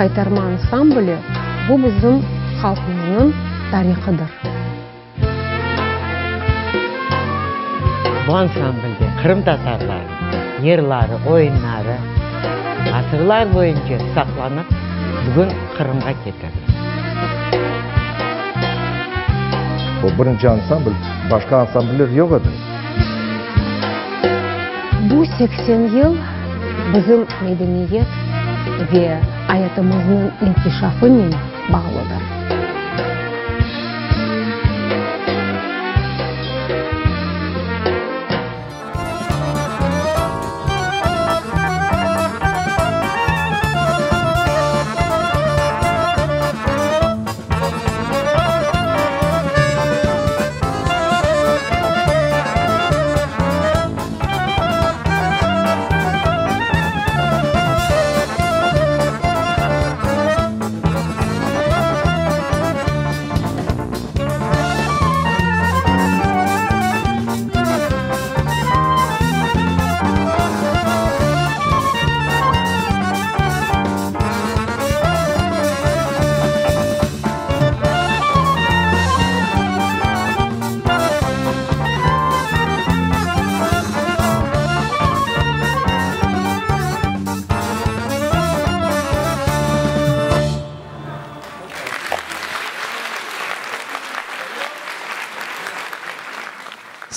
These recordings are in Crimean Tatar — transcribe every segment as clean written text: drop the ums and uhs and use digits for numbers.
Qaytarma ansambli, bu bizim halqımıznıñ tarihıdır. Bu ansamblde qırımtatarlarnıñ yırları, oyunları asırlar boyunca saqlanıp, bugün Qırımğa ketirildi. O birinci ansambl, başqa ansambller yoq edi. Bu 80 yıl bizim medeniyet ve ayatımıznıñ inkişafınen bağlıdır.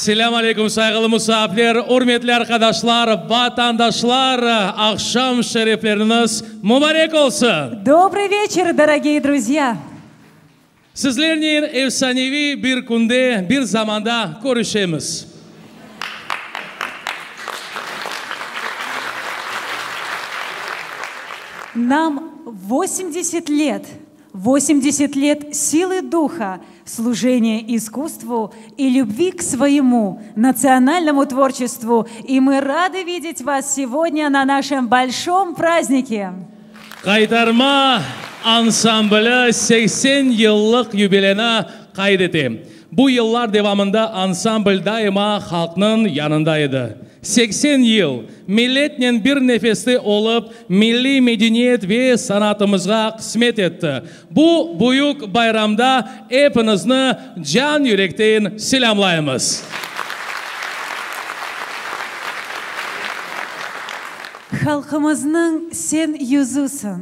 Selâm aleyküm, sayğılı musafirler, ürmetli arqadaşlar, vatandaşlar, aqşam şerefleriñiz mubarek olsun! Добрый вечер, дорогие друзья! Sizlernen efsaneviy bir künde, bir zamanda körüşemiz. Нам 80 лет, 80 лет силы духа, служения искусству и любви к своему национальному творчеству. И мы рады видеть вас сегодня на нашем большом празднике. Qaytarma ansambli 80 yıllıq yubileyini qayd ete. Bu yıllar devamında ansambl daima halqnıñ yanında edi. 80 yıl milletnen bir nefeste olıp, milliy medeniyet ve sanatımızğa hızmet etti. Bu büyük bayramda epiñizni can yürekten selâmlaymız. Halqımıznıñ sen yüzüsiñ,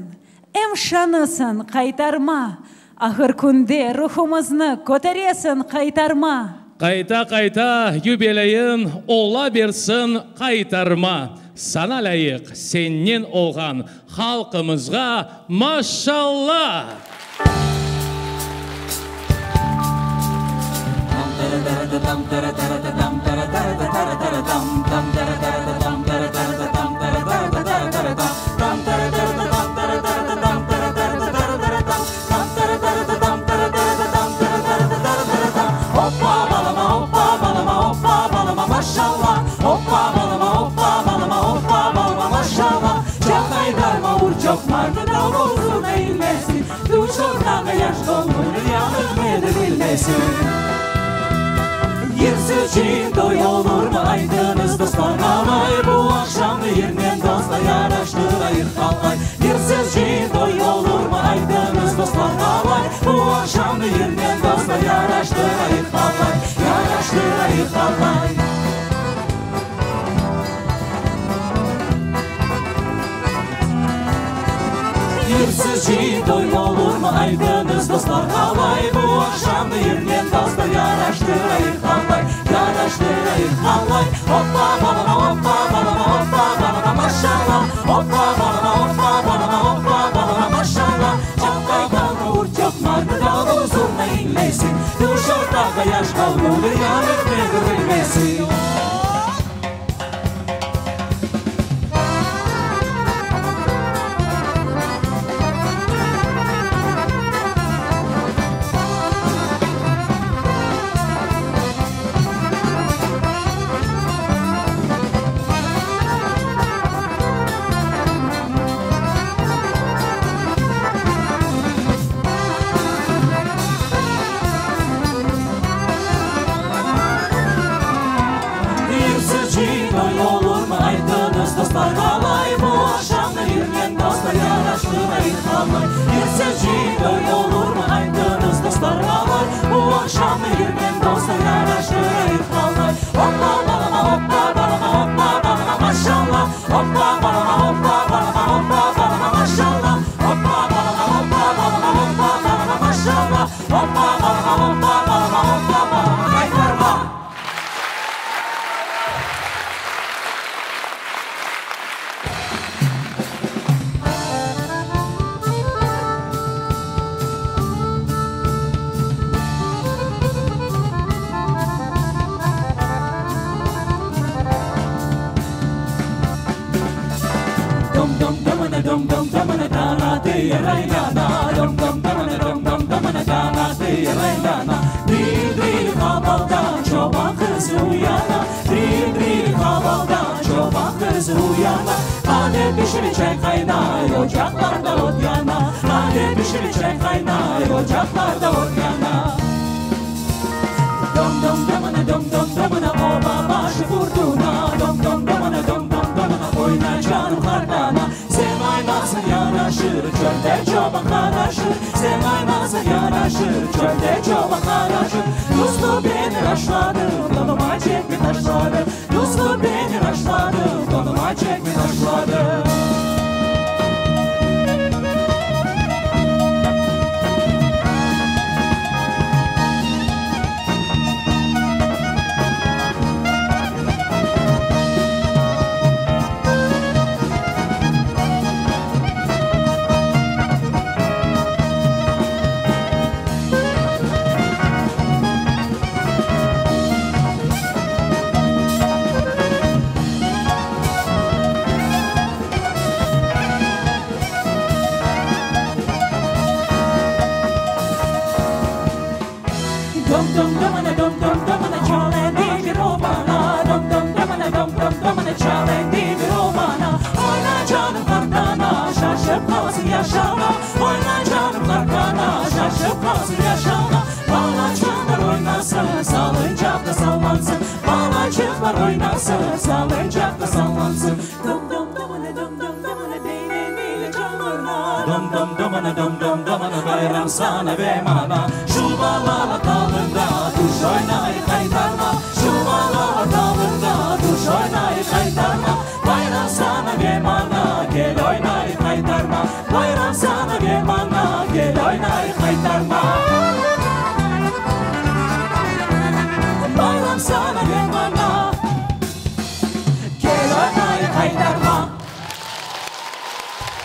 em şanısıñ, qaytarma, Ağır künde ruhumıznı köteresiñ, qaytarma. Qayta-qayta yubileyiñ ola bersin, qaytarma, Saña lâyıq sennen olğan halqımızğa maşalla! yaraştırayıq halay. Yırsız toy olurmı, aytıñız, dostlar, alay? Bu aqşamnı yırnen, dostlar, yaraştırayıq halay. Oppa, balama, oppa, balama, oppa, balama, maşalla. Oppa, balama, oppa, balama, oppa, balama, maşalla. Oppa, balama, oppa, balama, oppa, balama, maşalla. Oppa, balama, oppa, balama, oppa, balama, qaytarma.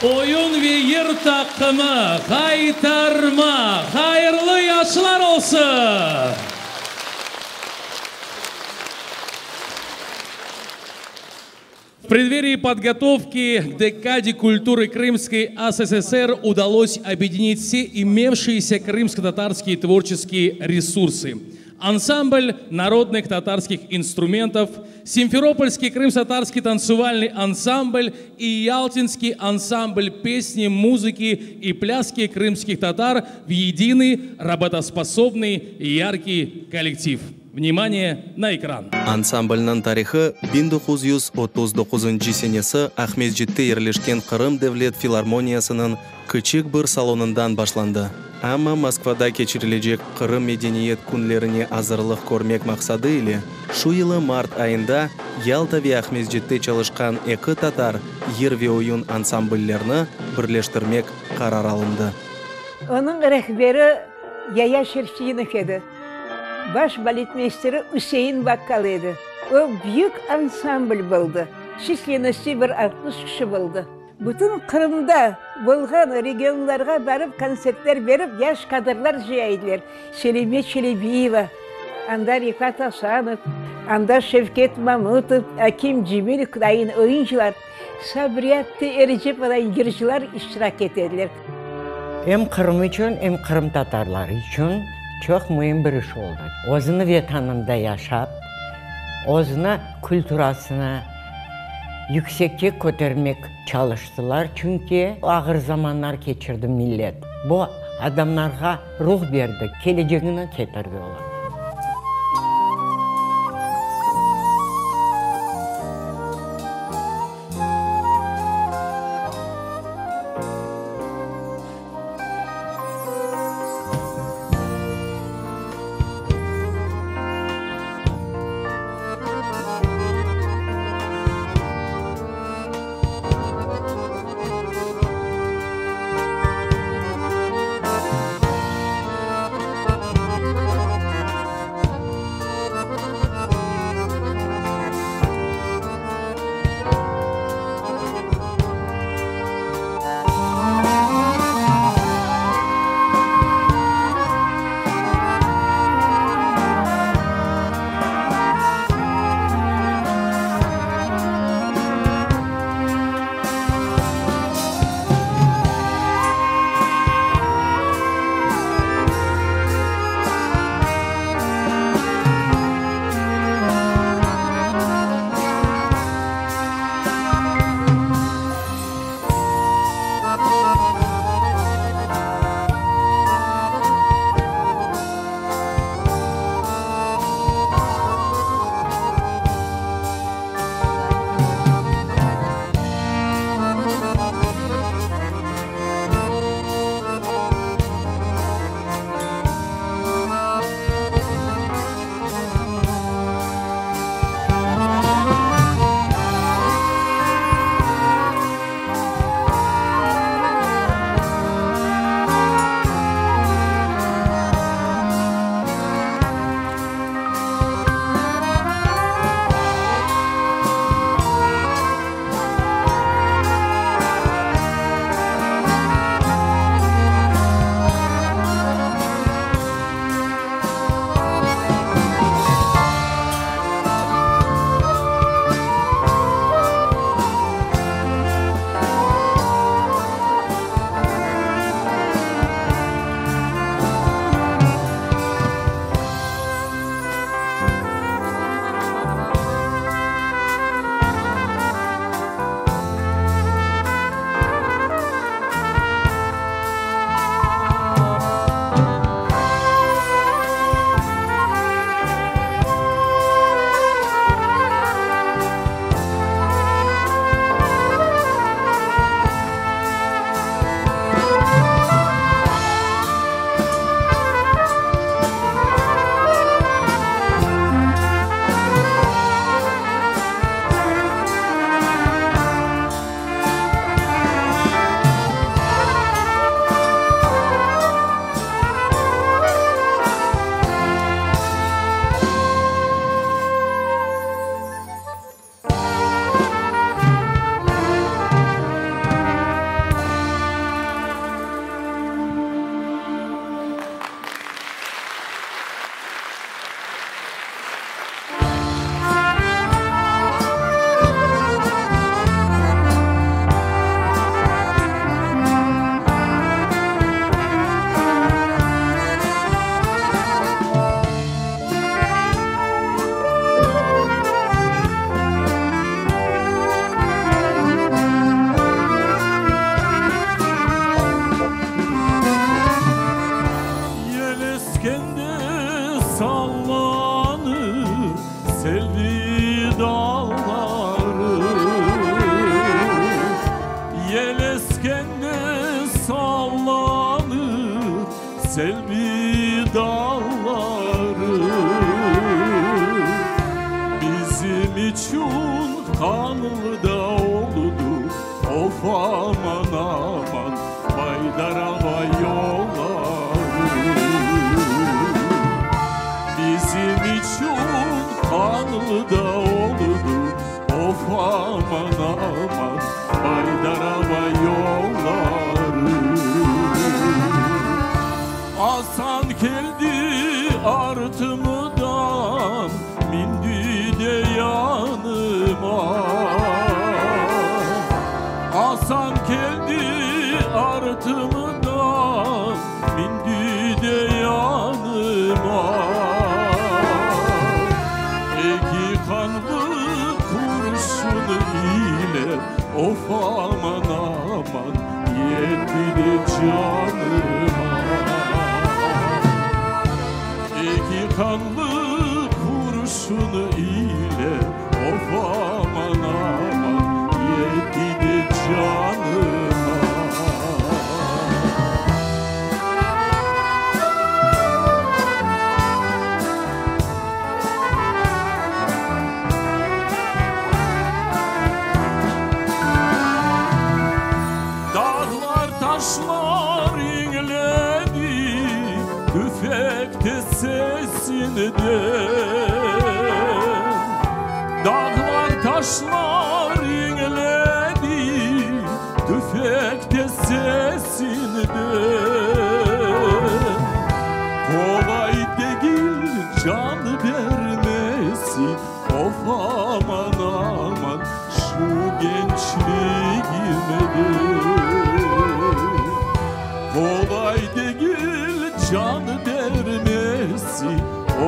Oyun ve yır taqımı, Qaytarma! Hayırlı yaşlar olsun! В преддверии подготовки к декаде культуры Крымской АССР удалось объединить все имевшиеся крымско-татарские творческие ресурсы. Ансамбль народных татарских инструментов, Симферопольский крымско-татарский танцевальный ансамбль и Ялтинский ансамбль песни, музыки и пляски крымских татар в единый работоспособный и яркий коллектив. Внимание на экран. Ansamblniñ tarihı 1939 senesi Aqmescitte yerleşken Qırım devlet filarmoniyasınıñ kiçik bir salonından başlandı. Amma Moskvada keçirilecek Qırım medeniyet künlerine azırlıq körmek maqsadı ile şu yılı mart ayında Yalta ve Aqmescitte çalışqan eki tatar yır ve oyun ansambllerni birleştirmek qarar alındı. Onıñ rehberi Yaya Şerfdinov edi. Baş baletmeysteri Üsein Bakkal edi. O, büyük ansambl boldı. Çislennosti bir 60 kişi boldı. Bütün Qırımda bolğan regionlarğa barıp kontsertler berip, yaş kadrlar cıya ediler. Selime Çelebiyeva, anda Refat Asanov, anda Şevket Mamutov, Akim Cemilev dayın oyuncılar, Sabriye Erecepova dayın yırcılar iştirak ete ediler. Em Qırım içün, em qırımtatarlar içün çoq müim bir iş oldı. Özüni Vetanında yaşap, özüni külturasını yüksekke kötermek çalıştılar, çünki ağır zamanlar keçirdi millet. Bu adamlarğa ruh berdi, kelecegini ketirdi olar. Selbi dağları Bizim içün qanlı da oldu Of aman aman Baydarava yolları Bizim içün qanlı da oldu Of aman aman Baydarava yolları Asan keldi artımdan Mindi de yanıma Asan keldi artımdan Mindi de yanıma Eki qanlı qurşun ile Of aman aman Yetti de canıma Eki qanlı qurşun ile Of aman aman Yetti de canıma Dağlar, taşlar iñledi Tüfekte sesinden Dağlar, taşlar iñledi Tüfekte sesinden Qolay degil can bermesi Of aman aman şu gençligimde Qolay degil can bermesi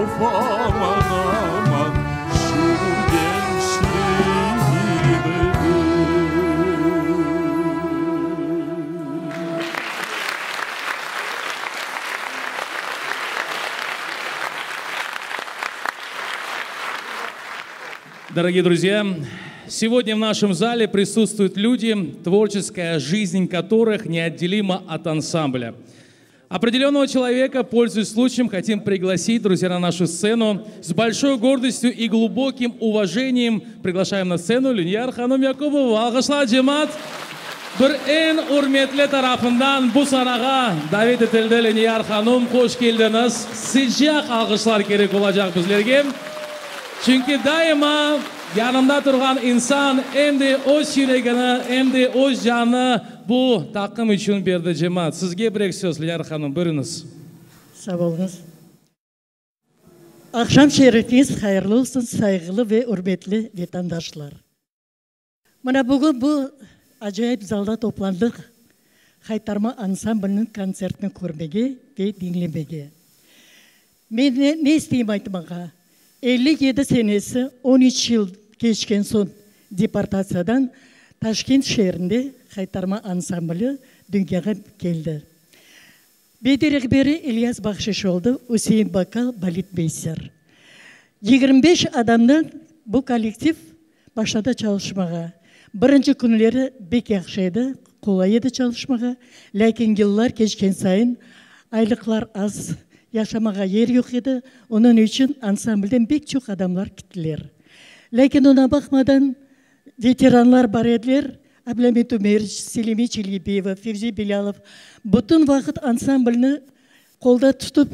Of aman aman şu gençligimde Дорогие друзья, сегодня в нашем зале присутствуют люди, творческая жизнь которых неотделима от ансамбля. Определенного человека, пользуясь случаем, хотим пригласить, друзья, на нашу сцену. С большой гордостью и глубоким уважением приглашаем на сцену Ленияр Ханум Якубову. Alqışlar cemaat bir eñ ürmetli tarafından bu sanağa davet etildi Leniyar hanum. Hoş keldiñiz. Sıcaq alqışlar kerek olacaq bizlerge. Çünki daima yanında turğan insan em de öz yüregini, em de öz canını bu taqım içün berdi cemaat. Sizge bir söz, Leniyar hanum, buyurıñız. Sağ oluñız. Aqşam şerifiñiz hayırlı olsun, sayğılı ve ürmetli vatandaşlar. Mına bugün bu acayip zalda toplandıq Haytarma ansambliniñ kontsertini körmege ve diñlemege. Men ne, ne isteyim aytmağa? 57 senesi 13 yıl keçken soñ deportatsiyadan Taşkent şeerinde Haytarma ansambli dünyağa keldi. Bediy rehberi İlyas Bahşiş oldı, Üsein Bakkal baletmeyster. 25 adamdan bu kollektiv başladı çalışmağa. Birinci künleri pek yahşı edi, qolay edi çalışmağa. Lâkin yıllar keçken sayın aylıqlar az, yaşamağa yer yoq edi. Onıñ içün ansamblden pek çoq adamlar kettiler. Lâkin oña baqmadan veteranlar bar ediler. Ablâmit Ümeriç, Selime Çelebiyeva, Fevzi Bilâlov bütün vaqıt ansamblni qolda tutıp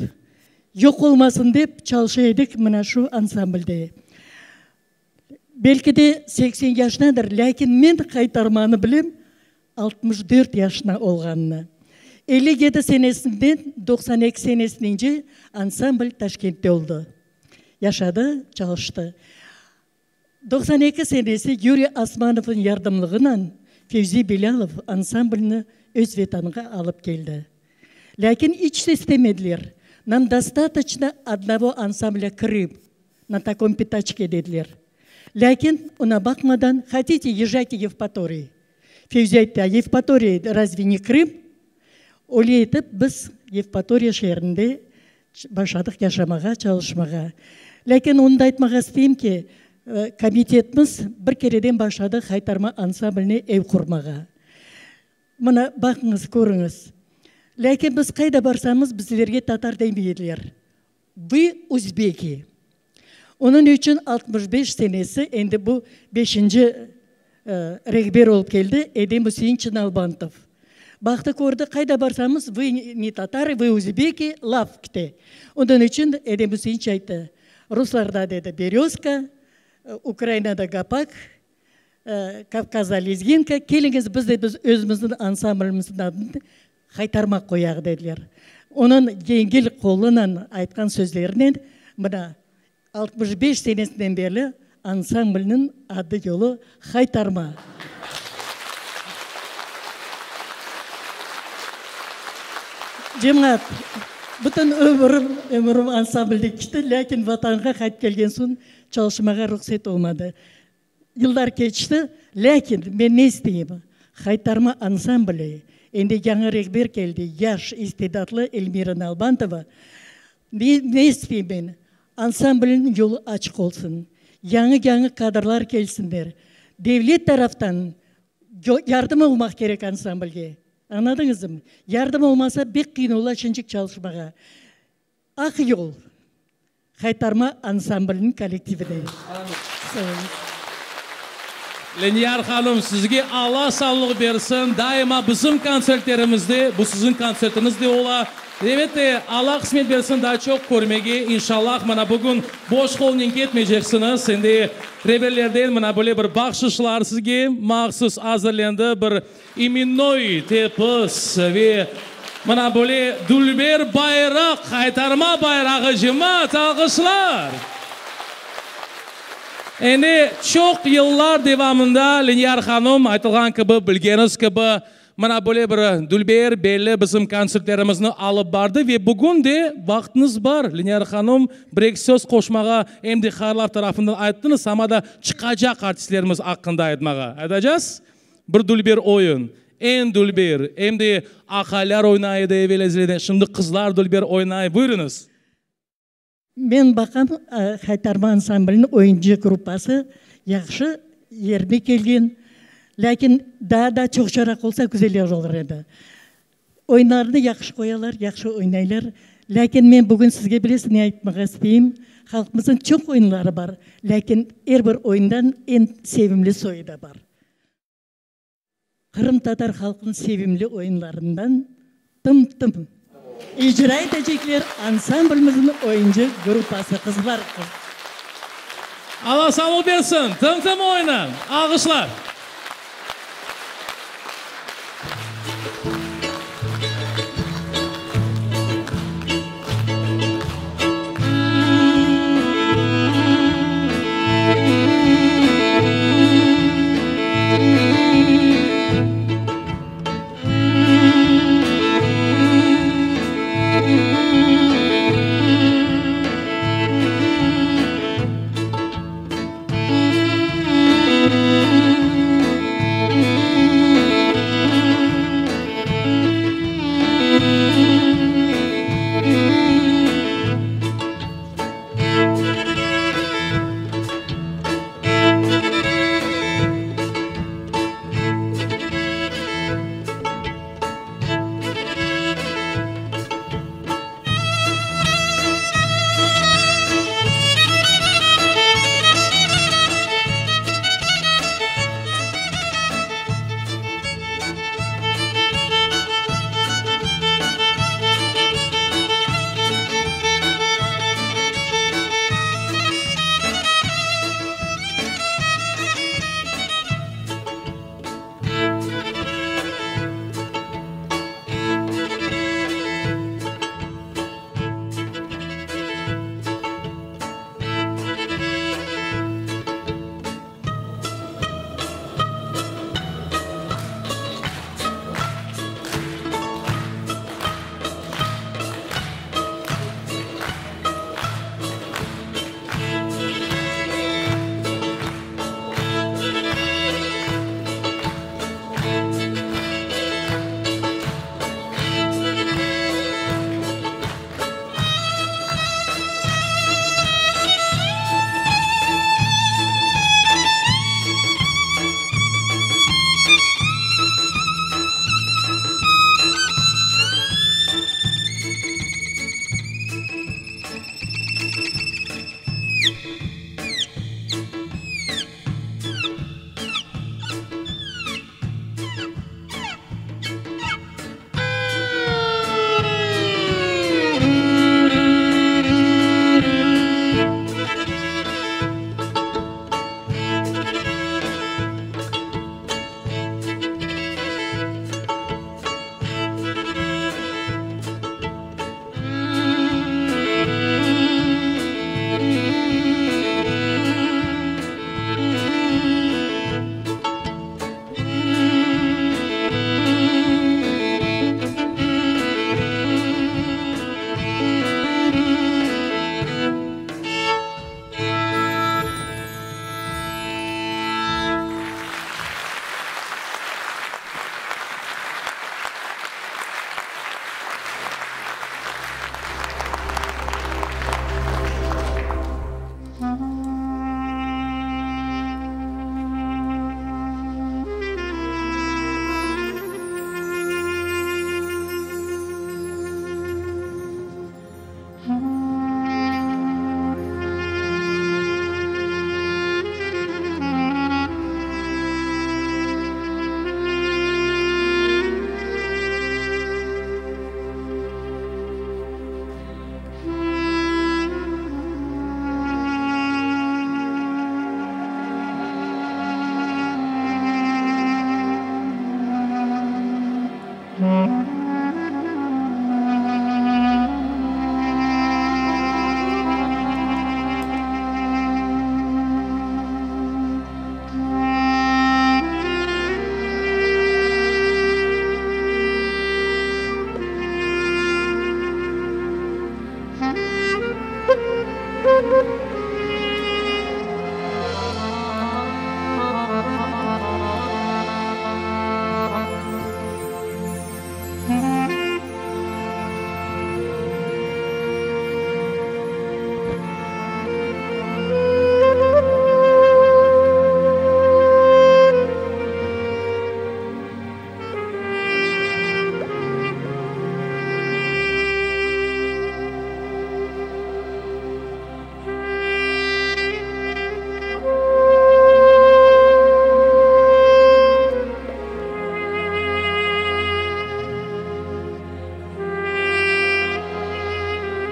yoq olmasın dep çalışa edik mına şu ansamblde. Belki de 80 yaşındadır, lâkin men Haytarmanı bilem 64 yaşına olğanını. 57 senesinden 92 senesince ansambl Taşkentte oldı. Yaşadı, çalıştı. 92 senesi Yuriy Osmanovnıñ yardımlığınen Fevzi Bilâlov ansamblni öz vetanğa alıp keldi. Lâkin iç istemediler. Нам достаточно одного ансамбля «Крым» на таком пятачке dediler. Lâkin oña baqmadan, хотите, езжайте в Евпаторий. Fevzi ayttı, а Евпатория разве не Крым? Öyle etip biz Евпатория şeerinde başladıq yaşamağa, çalışmağa. Lâkin onı da aytmağa isteyim ki, komitetimiz bir kereden başladı Haytarma ansambline ev qurmağa. Mına baqıñız, körüñiz. Lâkin biz qayda barsamız, bizlerge tatar demey ediler. Vı uzbeki. Onıñ içün 65 senesi, endi bu beşinci rehber olıp keldi, Edem Üseinç Nalbantov. Baqtı, kördi, qayda barsamız, vı ne tatarı, vı uzbeki, laf kite. Onıñ içün Edem Üseinç ayttı, ruslarda, dedi, berezka, Ukrainada gopak, Kavkazda lezginka, keliñiz, biz de biz özümizniñ ansamblimizniñ adını Haytarma qoyaq, dediler. Onıñ yengil qolunen aytqan sözlerinen mına 65 senesinden berli ansamblniñ adı-yolu Haytarma. Cemaat, bütün ömürim, ömürim ansamblde keçti, lâkin Vatanğa qaytıp kelgen soñ çalışmağa ruhset olmadı. Yıllar keçti, lâkin men ne isteyim? Haytarma ansambli, endi yañı rehber keldi, yaş, istidatlı Elmira Nalbantova. Ne isteyim men? Ansamblniñ yolu açıq olsun, yañı-yañı kadrlar kelsinler. Devlet taraftan yardım olmaq kerek ansamblge, añladıñızmı? Yardım olmasa, bek qıyın ola şıncık çalışmağa. Aq yol Haytarma ansambliniñ kollektivine. Sağ oluñız. Leniyar hanım, sizge Alla sağlıq bersin, daima bizim kontsertlerimizde, bu siziñ kontsertiñiz de ola, elbette, Alla qısmet bersin, daa çoq körmege, inşallah, mana bugün boş qolnen ketmeyceksiñiz, endi reberlerden mına böyle bir bahşışlar sizge mahsus azırlendi, bir İmennoy tepis ve mına böyle dülber bayraq, Haytarma bayrağı, cemaat, alğışlar! Endi çoq yıllar devamında Leniyar hanım, aytılğan kibi, bilgeniz kibi, mına böyle bir dülber, belli bizim kontsertlerimizni alıp bardı ve bugün de vaqtıñız bar, Leniyar hanım, bir-eki söz qoşmağa, em de hayırlav tarafından ayttıñız, amma da çıqacaq artistlerimiz aqqında aytmağa. Aytacağız? Bir dülber oyun. Eñ dülber, em de aqaylar oynay edi evel-ezelden, şimdi qızlar dülber oynay. Buyurıñız. Men baqam, Haytarma ansambliniñ oyuncı gruppası yahşı yerine kelgen, lâkin daa da çoqçaraq olsa güzeller olur edi. Oyunlarını yahşı qoyalar, yahşı oynaylar. Lâkin men bugün sizge bilesiz ne aytmağa isteyim? Halqımıznıñ çoq oyunları bar, lâkin er bir oyundan eñ sevimli soyu da bar. Qırımtatar halqınıñ sevimli oyunlarından Tım-tım icra etecekler ansamblimizniñ oyuncı gruppası qızlar. Alla sağlıq bersin! Tım-tım oyunı! Alğışlar!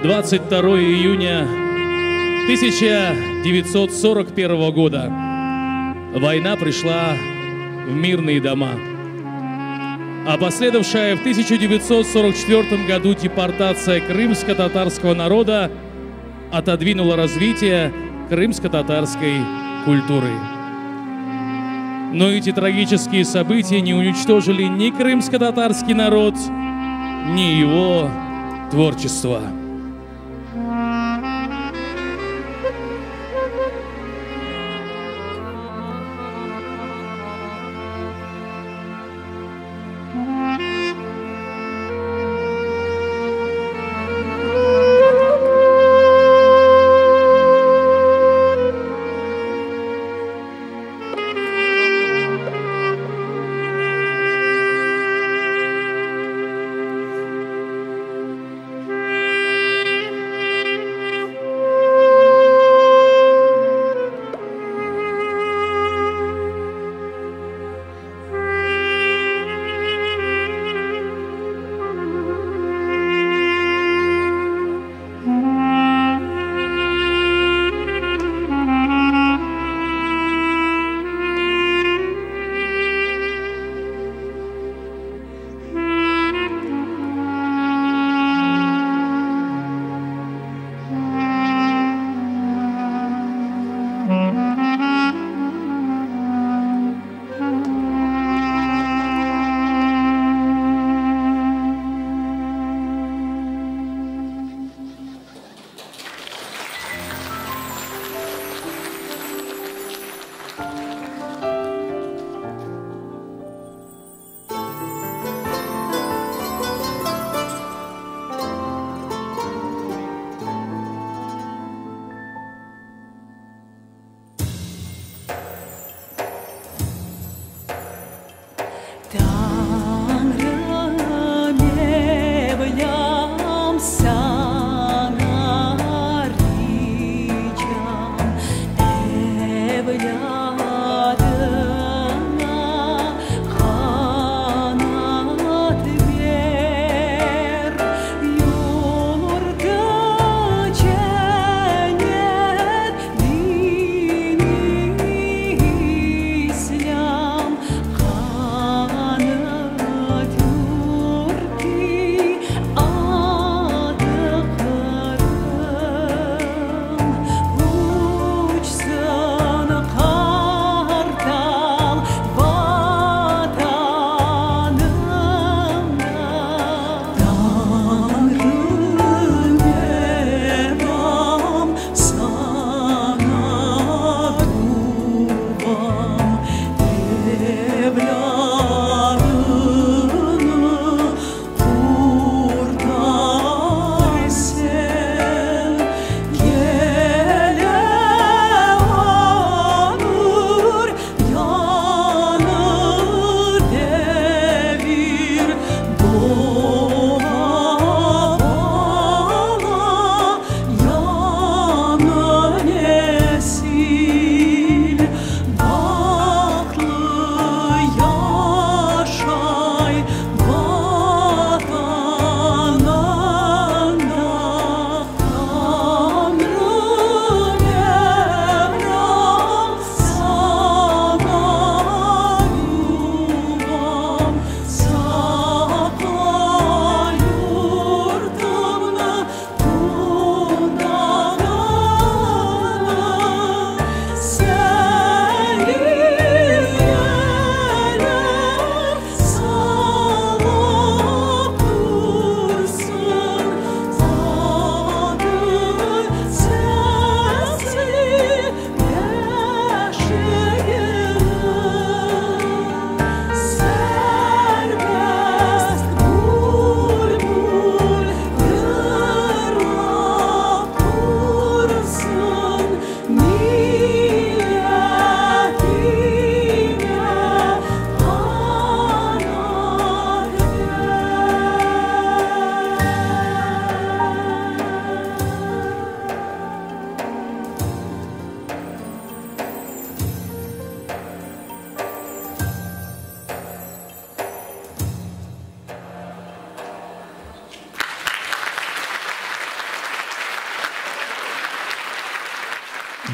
22 июня 1941 года. Война пришла в мирные дома. А последовавшая в 1944 году депортация крымско-татарского народа отодвинула развитие крымско-татарской культуры. Но эти трагические события не уничтожили ни крымско-татарский народ, ни его творчество.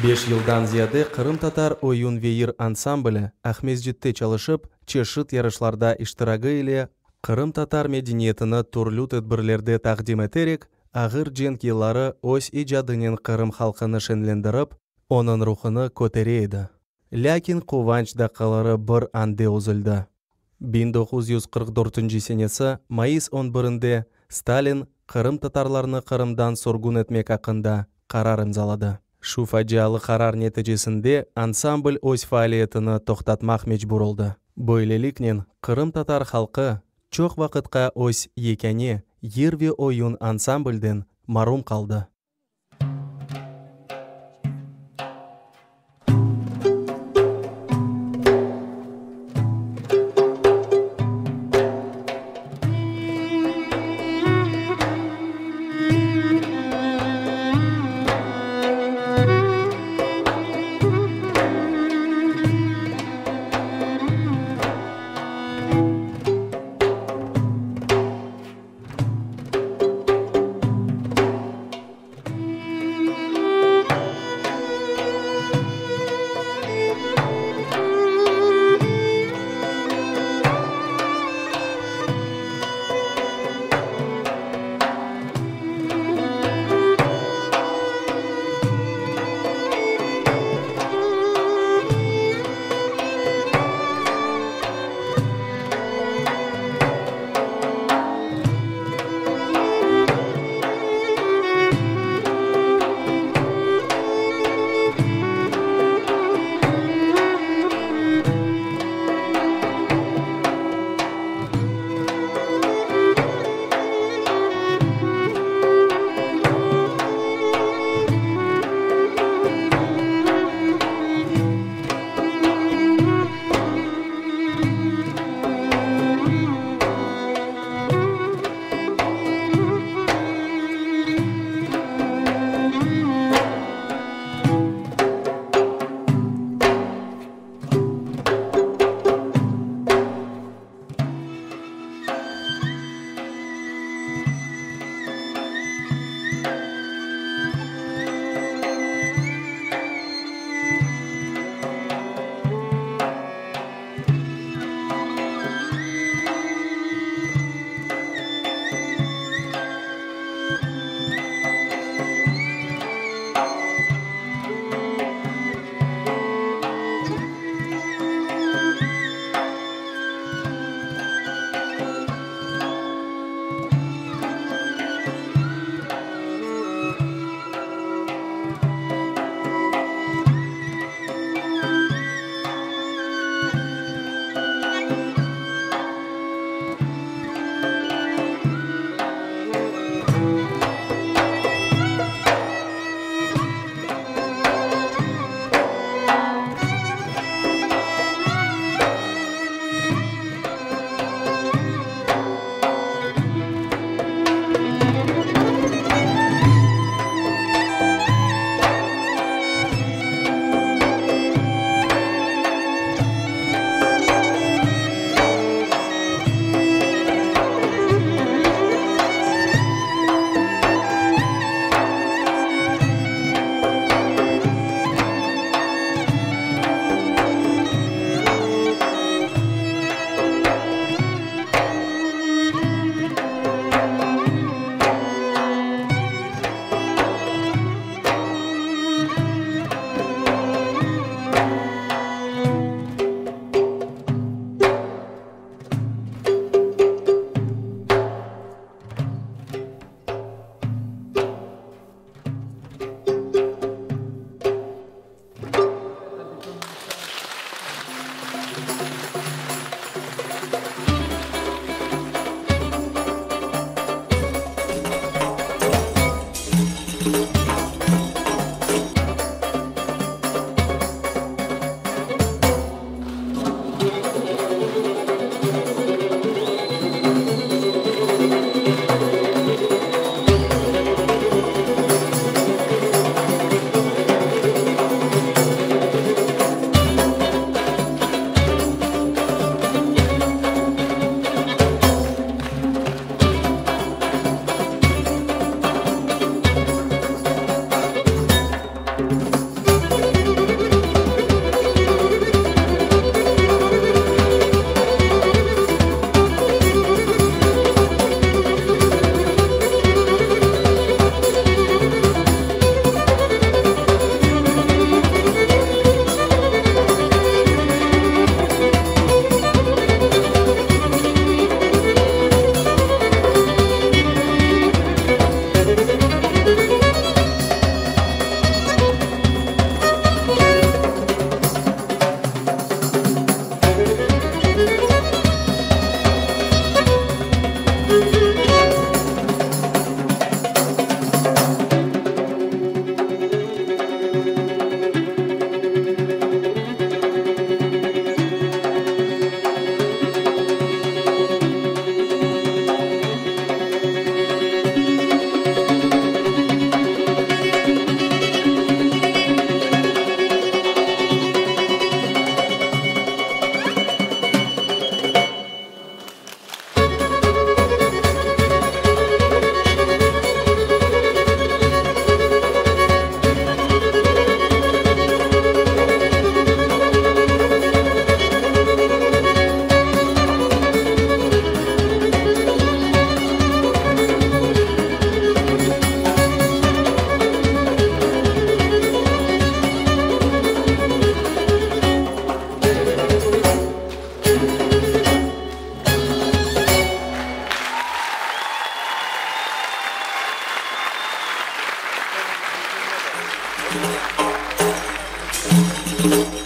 Beş yıldan ziyade qırımtatar oyun ve yır ansambli Aqmescitte çalışıp, çeşit yarışlarda iştiragi ile qırımtatar medeniyetini türlü tedbirlerde taqdim eterek, ağır cenk yılları öz icadınen Qırım halqını şeñlendirip, onıñ ruhunı kötere edi. Lâkin quvanç daqqaları bir ande üzüldi. 1944 senesi mayıs on birinde Stalin qırımtatarlarnı Qırımdan sürgün etmek aqqında qarar imzaladı. Şu facialı qarar neticesinde ansambl öz faaliyetini toqtatmaq mecbur oldı. Böyleliknen, qırımtatar halqı çoq vaqıtqa öz yekâne yır ve oyun ansamblden marum qaldı.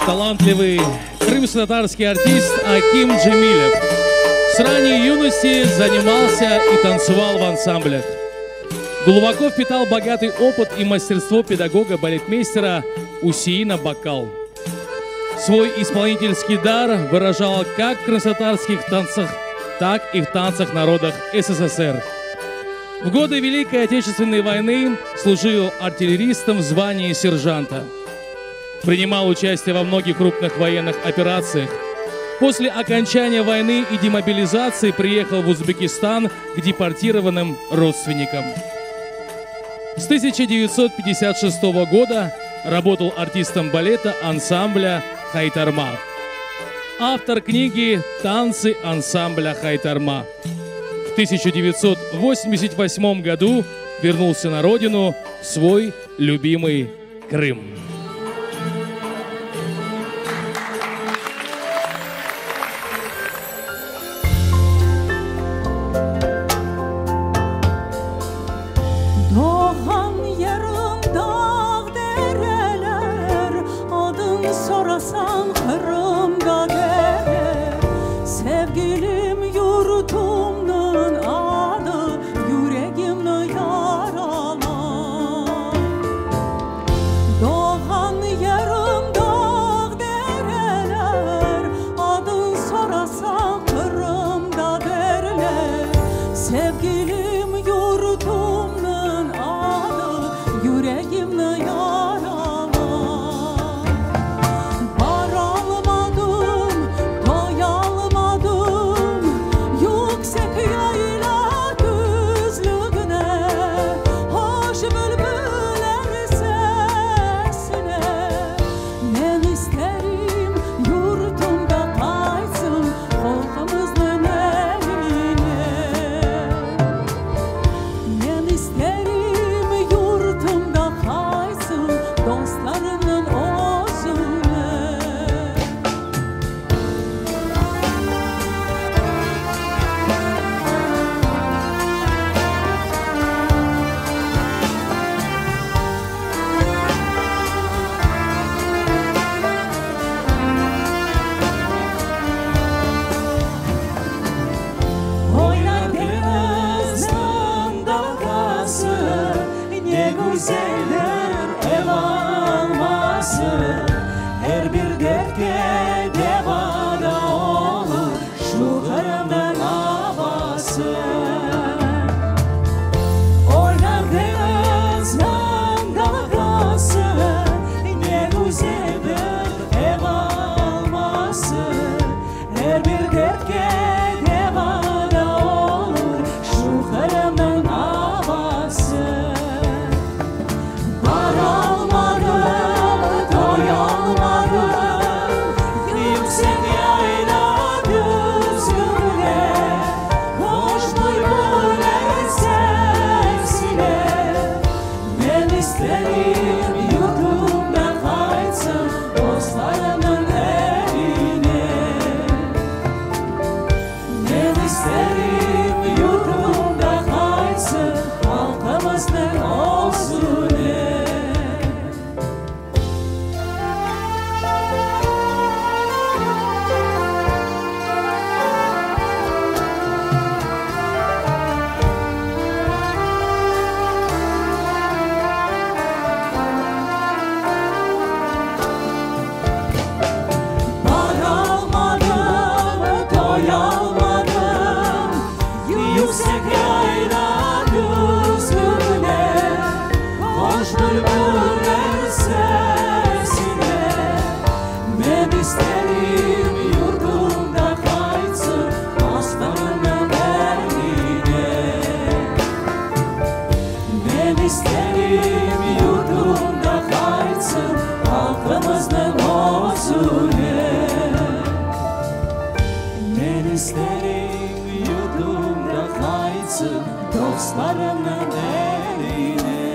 Талантливый крымско-татарский артист Аким Джемилев с ранней юности занимался и танцевал в ансамблях. Глубоко впитал богатый опыт и мастерство педагога-балетмейстера Усеина Бакал. Свой исполнительский дар выражал как в крымско-татарских танцах, так и в танцах народов СССР. В годы Великой Отечественной войны служил артиллеристом в звании сержанта. Принимал участие во многих крупных военных операциях. После окончания войны и демобилизации приехал в Узбекистан к депортированным родственникам. С 1956 года работал артистом балета ансамбля «Хайтарма». Автор книги «Танцы ансамбля «Хайтарма». В 1988 году вернулся на родину, в свой любимый Крым. Doğğan yerim dağ, dereler, Adın sorasañ Qırımda derler. Sevgilim yurtumnıñ adı, Yüregimni yaralay. Doğğan yerim dağ, dereler, Adın sorasañ Qırımda derler. Sevgilim yurtumnıñ adı, Yüregimni yaralay. Baralmadım, toyalmadım Yüksek yayla düzlügine, Hoş bülbüller sesine. Men isterim yurtumda qaytsın Halqımıznıñ eline. Men isterim yurtumda qaytsın Dostlarımnıñ özüne. Oynar deñizniñ dalğası, Ne güzeldir ev alması. Er bir dertke deva da olur Şu Qırımnıñ avası. Oynar deñizniñ dalğası, Ne güzeldir ev alması. Er bir dertke deva da olur Şu Qırımnıñ avası. Baralmadım, toyalmadım Yüksek yayla düzlügine, Hoş bülbüller sesine. Men isterim yurtumda qaytsın Dostlarımnıñ eline. Men isterim yurtumda qaytsın Halqımıznıñ özüne. Baralmadım, toyalmadım Yüksek yayla düzlügine, Hoş bülbüller sesine. Men isterim yurtumda qaytsın Dostlarımnıñ eline. Men isterim yurtumda qaytsın Halqımıznıñ özüne. Men isterim yurtumda qaytsın Dostlarımnıñ eline.